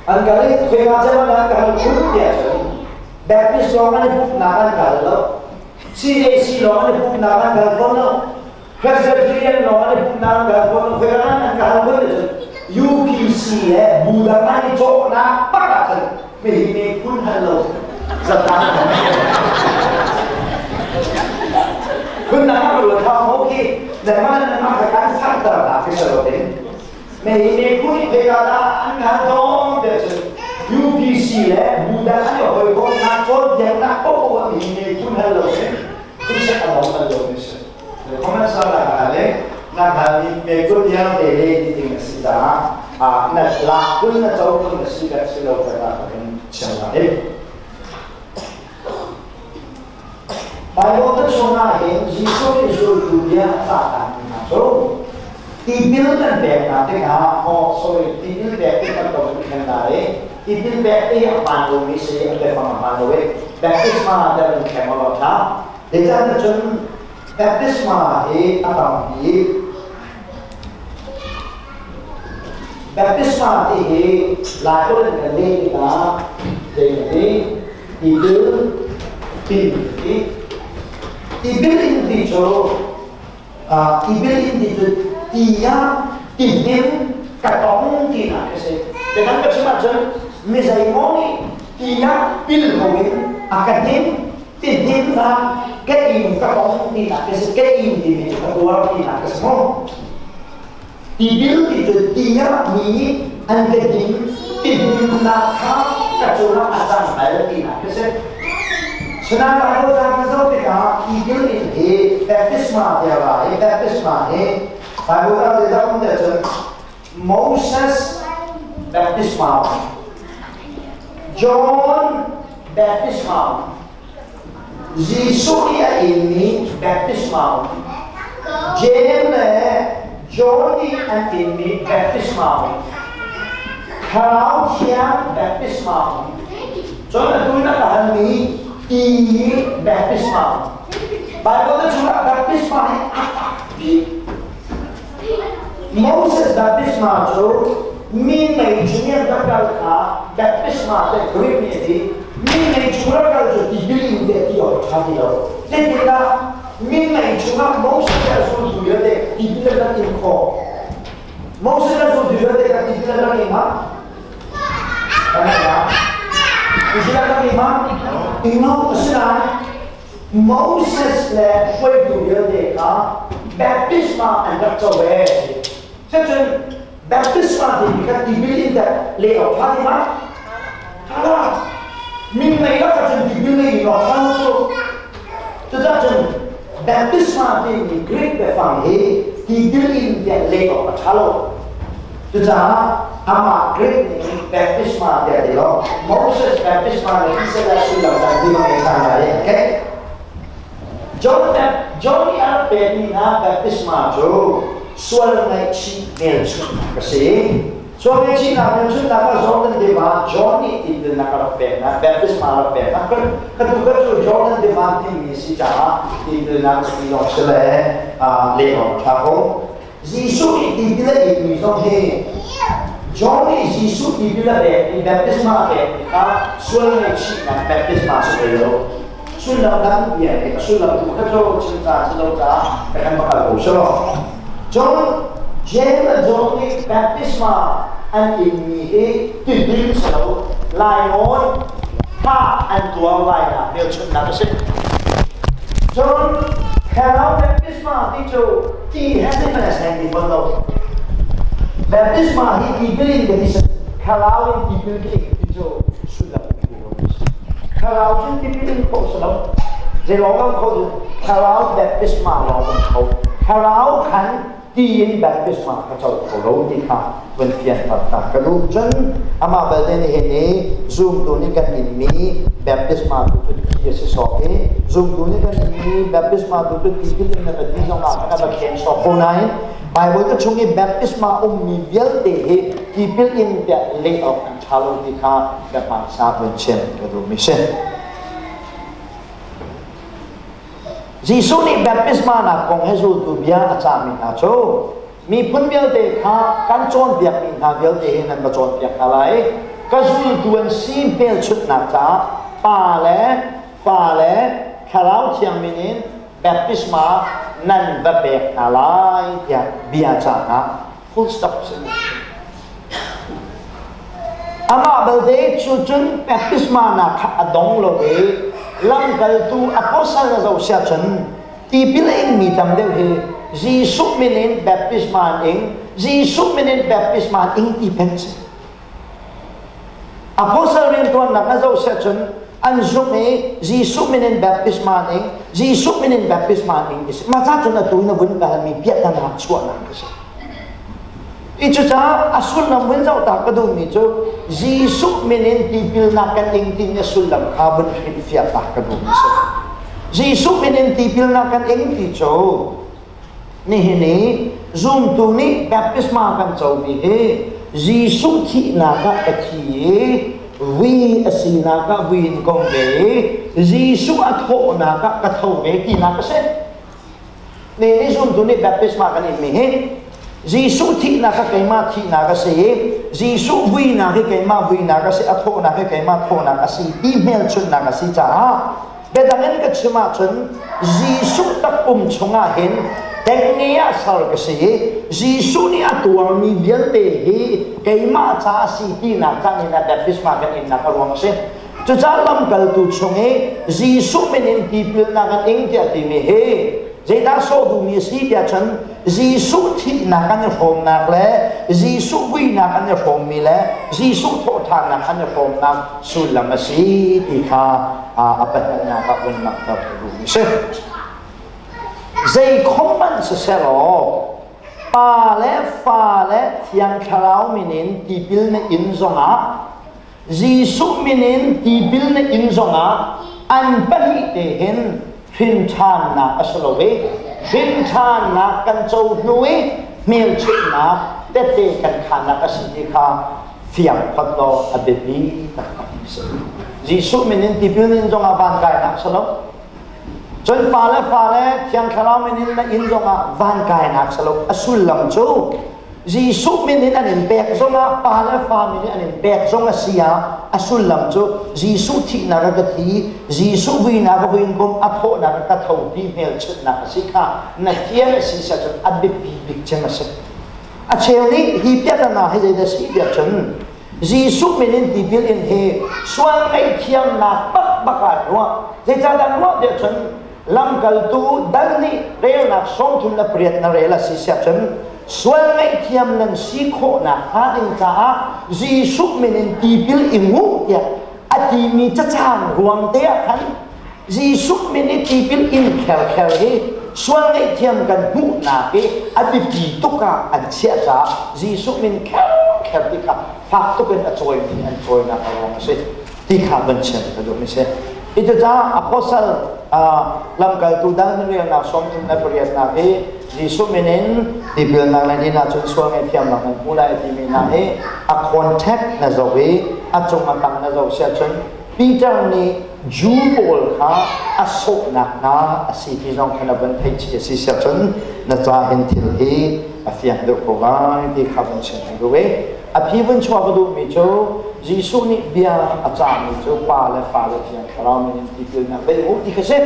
An kal i khoika cem ah dah an ka hal khun tiah cun Baptist lawng an i pumhnak an kal lo. CAC lawng an i pumhnak an kal fawn lo. Presbyterian lawng an i pumhnak an kal fawn lo. Khoika ah an ka hal khun tiah cun UPC le bu dang an i cawhnak bak ah khan mihi mi phun hal lo zatlang phun dang ah ruat hau mo khi nanmah le nanmah kha kan fakter hna khi si lo ding. Mei phun i phei ah an hal tawn te cu UPC le bu dang an i hawikomhnak cawnpiaknak paohpaoh ah mi miphun hal lo in phunsak a dong hal lo mi si. Comment sa la ka le na hal mi me kun tiang te le ti ding a si caah na lak kun na co kun na si kan si lo ka ta kan chim la hi. Bible te chungah hin Jesuh nih zultu bia a cahnak mi hna cu tipil kan pek hna tikah oh sorry tipil pek ti kan ko kan khen lai i tipil pek ti a hmaan lomi si a biafang a hmaan lo i baptisma te kan kheng awk a ṭha. Zeicahtiah cun baptisma hi a tampi. Baptisma ti hi Laiholh in kan leh tikah zei kan ti? Tipil in ti. Tipil in ti cu tipil in ti cu ti ah tihnim ka tong tinak a si. Biadang ka chim ahcun mi zeimaw nih ti ah pil ko in a ka hnim tihnim na ka in ka tong tinak a si. Ka in timi cu ka tuar tinak a si mu. Tipil ti cu ti ah mi nih an ka din tihnemnak kha ka cungah a cang bal tinak a si. Sinain Bible ca kan zoh tikah tipil in hi baptisma tiah ra i baptisma hi Bible ca zeidah um tiah cun Moses baptisma, John baptisma, Jesuh i a inmi baptisma, Jeim le John i an inmi baptisma, Thlarau Thiang baptisma, cun atu na ka halmi ti baptisma. Bible na chungah baptisma hi a tampi. Moses baptisma cu mi mei chung i an rak kal kha baptisma te Greek nih a ti. Mi mei chung rak kal cu tipil in te ti awk a ṭha ti lo. Zeitindah mi mei chungah Moses le a zultu vialte tipil an rak in khawh? Moses le a zultu vialte kha tipil an rak in ma? Kan rak Tipil an rak in ma? Ino asinain Moses le hruaitu vialte kha baptisma an rak co ve. Cucun baptisma timi kha tipil in teh leh awk ṭha ti ma? Ṭha lo. Minmei lak ahcun tipil le in awk ṭha lo cu. Cucaah cun baptisma timi Greek biafang hi tipil in tiah leh awk a ṭha lo. Cucaah amah Greek nih hin baptisma tiah ti lo Moses baptisma le Israel sullam dan ti bang in lai okay John John nih a rak pekmi hna baptisma cu sual ngaihchih hmelchunhnak a si. Sual ngaihchihnak hmelchunhnak ah Jordan tiva John nih tipilnak a rak pek hna, baptisma a rak pek hna. Ka tu ka cu Jordan tiva timi si caah tipilnak ti lawng si le leh awk a ṭha ko. Jesuh nih tipil a inmi zong hi John nih Jesuh tipil a pek i baptisma a pek kha sual ngaihchihnak baptisma si ve lo. Sullam dang bia nih a sullam tu kha cu chim ca si lo caah ka kan bakal ko silo. John James le John nih baptisma an inmi hi tipil si lo lainawn tha an tuar lainak hmelchunhnak a si. John Thlarau baptisma ti cu ti he zeihmanh a seng ti fawn lo. Baptisma hi tipil in ka ti si. Thlarau in tipil ka ing ti cu sullam um ti lo. Thlarau cun tipil in khawh si lo. Zei lawng kan kho cu thlarau baptisma lawng kan kho. Thlarau khan ti in baptisma ka co kho lo ti kha vun fianter ta ka duh. Cun amah belte nihin i zumtu nih kan inmi baptisma tu cu ti a si sawk i zumtu nih kan inmi baptisma tu cu tipil in na va ti zong ah kan va khen sawk ko nain Bible ka chung i baptisma ummi vialte hi tipil in tiah leh awk an ṭha lo ti kha ka hmaisa vun chim ka duhmi si. Jesuh nih baptisma nak kong he zultu bia a cahmi hna cu miphun vialte kha kan cawnpiakmi hna vialte hi nan va cawnpiak hna lai. Ka zultu an si hmelchunhnak caah Pa le Fa le Thlarau Thiang min in baptisma nan va pek hna lai tiah bia caah full stop si. Amah belte cu cun baptisma nak kha a dong lo i lamkaltu apostle na zoh sia cun tipil a ingmi tam deuh hi Jesuh min in baptisma an ing, Jesuh min in baptisma an ing ti peng si. Apostle riantuannak na zoh siah cun an zumh i Jesuh min in baptisma an ing, Jesuh min in baptisma an ing ti si. Mah ca cun atu na vun kalmi piahtana chuahnak a si. I cucaah a sullam vun zoh ta ka duhmi cu Jesuh min in tipilnak kan ing timi a sullam kha vun hrilhfiah ta ka duhmi a si. Jesuh min in tipilnak kan ing ti cu nihin i zumtu nih baptisma kan comi hi Jesuh thihnak ah ka thi i vui a sinak ah vui in kong ve i Jesuh a thawhnak ah ka tho ve tinak a si. Nihin i zumtu nih baptisma kan inmi hi Jesuh thihnak kha keimah thihnak a si i Jesuh vuinak hi keimah vuinak a si, a thawhnak hi keimah thawhnak a si ti hmelchunhnak a si caah biadang in ka chim ahcun Jesuh takpum chungah hin tengnge ah sal ka si i Jesuh nih a tuarmi vialte hi keimah ca a si tinak caan in a baptisma kan innak a ruang a si. Cucaah lamkaltu chung i Jesuh min in tipilnak an ing tiah timi hi zeidah sawh duhmi a si tiah cun Jesuh thihnak an i hrawmnak le Jesuh vuinak an i hrawmmi le Jesuh thawhṭhannak an i hrawmnak sullam a si ti kha a pahnihnak ah vun langhter ka duhmi a si. Zei khom hmanh sisehlaw Pa le Fa le Thiang Thlarau min in tipil na in zongah Jesuh min in tipil na in zongah an pahnih te hin hrinṭhannak a si lo i hrinṭhannak kan co hnu i hmelchunhnak tette kan khannak a si ti kha fiang phot law a biapi taktak a si. Jesuh min in tipil na in zongah van kainak a si lo. Cun pa le fa le Thiang Thlarau min in na in zongah van kainak a si lo. A sullam cu Jesuh min in an in pek zongah pa le fa min in an in pek zong a si ah a sullam cu Jesuh thihnak a ka thi, Jesuh vuinak a vuin kum a thawhnak a ka tho ti hmelchunhnak a si kha na thian a si sa cun a biapi bik cem a si. A cheu nih hi piahtana hi zeidah si tiah cun Jesuh min in tipil in hi sual ngaihthiamnak bakbak ah ruah. Zeicahdah ruah tiah cun lamkaltu dal nih relnak 38 na rel a si siah cun sual ngaihthiam nan si khawhnak hnga ding caah Jesuh min in tipil i nguh tiah a timi cacang ruang te ah khan Jesuh min i tipil in kherkher hi sual ngaihthiam kan hmuhnak i a biapi tuk ah an chiah caah Jesuh min kherkher ti kha fak tuk in a cawimi an cawinak a ruang a si ti kha van chim ka duhmi si. Cucaah apostle lamkaltu dang relnak 38nak hi Jesuh min in tipilnak nan in ahcun sual ngaihthiamnak nan hmu lai timi hna hi a contact na zoh i a cung a tang na zoh si ahcun Peter nih Jew pawl kha a sawhnak hna a si ti zong kha na van theih chih a si si ahcun na ca hin thil hi a fiang deuh ko lai ti kha van chim ka duh i a phi vun chuah ka duhmi cu Jesuh nih bia a cahmi cu Pa le Fa le Thiang Thlarau min in tipilnak bei u ti kha si.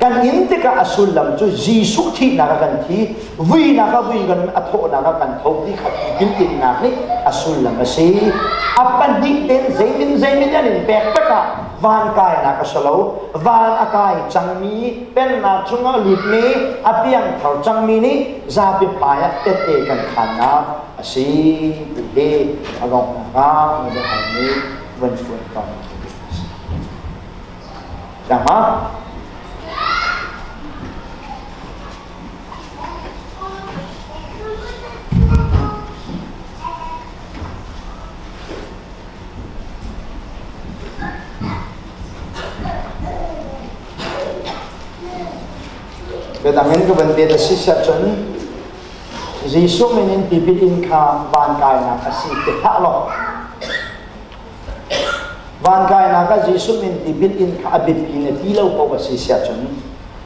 Kan in tikah a sullam cu Jesuh thihnak a kan thi, vuinak a vui kan a thawhnak a kan tho ti kha tipil innak nih a sullam a si. A pahnih ten zeimin zeimin an in pek takah van kainak a si lo. Van a kai cangmi, pennak chungah lutmi, a piangthar cangmi nih zapi hmaiah tette kan khannak a si ti hi a donghnak ah na biahalmi van fuan tong Siang Biadang in ka van bet a si siah cun Jesuh min in tipil in kha van kainak a si ti hlah law van kainak ah Jesuh min tipil in kha a biapi na ti lo ko a si siah cun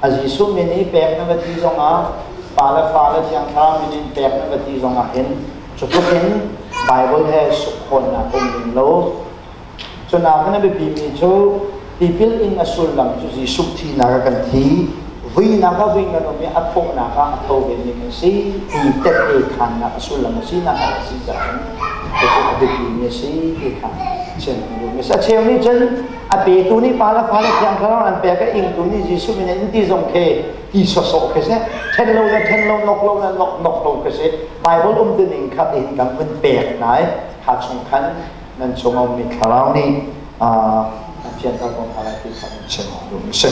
a Jesuh min i pek na va ti zongah Pa le Fa le Thiang Thlarau min in pek na va ti zongah hin cu tluk in Bible he sukhawnnak um ning lo. Cunak in a biapimi cu tipil in a sullam cu Jesuh thinak ah kan thi, vuinak ah vui kan um i a thawhnak ah a tho vemi kan si ti tette khannak a sullam a sinak ah a si caah cucu a biapimi a si ti kha chim duhmi a si. A cheu nih cun a petu nih Pa le Fa le Thiang Thlarau an pek i ingtu nih Jesuh min in ti zong khi ti sawsawh khi si, ṭhen lo le ṭhen lo, nok lo le nok nok lo khi si. Bible um tining kha tihin kan vun pek hna i kha chung khan nan chung a ummi thlarau nih an fianter ko hna lai ti kha an chim duhmi si.